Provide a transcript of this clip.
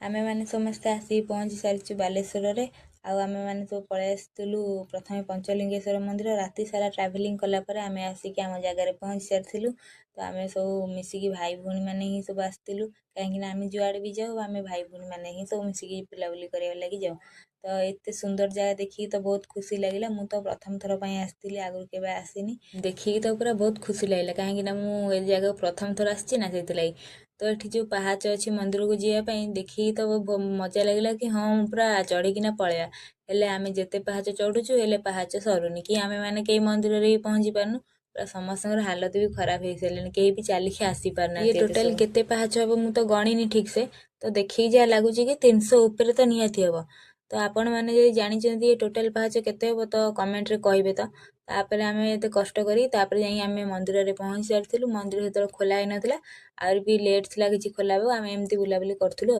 ଆମେମାନେ ସମସ୍ତେ ଆସିକି ପହଞ୍ଚି ସାରିଛୁ ବାଲେଶ୍ୱରରେ। ଆଉ ଆମେମାନେ ସବୁ ପଳେଇ ଆସିଥିଲୁ ପ୍ରଥମେ ପଞ୍ଚଲିଙ୍ଗେଶ୍ୱର ମନ୍ଦିର। ରାତି ସାରା ଟ୍ରାଭେଲିଂ କଲା ପରେ ଆମେ ଆସିକି ଆମ ଜାଗାରେ ପହଞ୍ଚି ସାରିଥିଲୁ। ତ ଆମେ ସବୁ ମିଶିକି ଭାଇ ଭଉଣୀମାନେ ହିଁ ସବୁ ଆସିଥିଲୁ, କାହିଁକିନା ଆମେ ଯୁଆଡ଼େ ବି ଯାଉ, ଆମେ ଭାଇ ଭଉଣୀମାନେ ହିଁ ସବୁ ମିଶିକି ବୁଲାବୁଲି କରିବା ଲାଗି ଯାଉ। ତ ଏତେ ସୁନ୍ଦର ଜାଗା ଦେଖିକି ତ ବହୁତ ଖୁସି ଲାଗିଲା। ମୁଁ ତ ପ୍ରଥମ ଥର ପାଇଁ ଆସିଥିଲି, ଆଗରୁ କେବେ ଆସିନି। ଦେଖିକି ତ ପୁରା ବହୁତ ଖୁସି ଲାଗିଲା, କାହିଁକିନା ମୁଁ ଏ ଜାଗାକୁ ପ୍ରଥମ ଥର ଆସିଛି ନା, ସେଥିଲାଗି। ତ ଏଠି ଯେଉଁ ପାହାଚ ଅଛି ମନ୍ଦିରକୁ ଯିବା ପାଇଁ, ଦେଖିକି ତ ମଜା ଲାଗିଲା କି ହଁ, ପୁରା ଚଢ଼ିକିନା ପଳେଇବା। ହେଲେ ଆମେ ଯେତେ ପାହାଚ ଚଢ଼ୁଛୁ, ହେଲେ ପାହାଚ ସରୁନି କି ଆମେମାନେ କେହି ମନ୍ଦିରରେ ବି ପହଞ୍ଚି ପାରୁନୁ। ପୁରା ସମସ୍ତଙ୍କର ହାଲତ ବି ଖରାପ ହେଇସାରିଲାଣି, କେହି ବି ଚାଲିକି ଆସିପାରୁନାହାନ୍ତି। ଇଏ ଟୋଟାଲ କେତେ ପାହାଚ ହବ ମୁଁ ତ ଗଣିନି ଠିକ୍ସେ, ତ ଦେଖିକି ଯାହା ଲାଗୁଛି କି 300 ଉପରେ ତ ନିହାତି ହବ। ତ ଆପଣମାନେ ଯଦି ଜାଣିଛନ୍ତି ଏ ଟୋଟାଲ ପାହାଚ କେତେ ହେବ, ତ କମେଣ୍ଟରେ କହିବେ। ତ ତାପରେ ଆମେ ଏତେ କଷ୍ଟ କରି ତାପରେ ଯାଇ ଆମେ ମନ୍ଦିରରେ ପହଞ୍ଚି ସାରିଥିଲୁ। ମନ୍ଦିର ସେତେବେଳେ ଖୋଲା ହେଇନଥିଲା, ଆହୁରି ବି ଲେଟ୍ ଥିଲା କିଛି ଖୋଲା ହେବ। ଆମେ ଏମିତି ବୁଲାବୁଲି କରୁଥିଲୁ।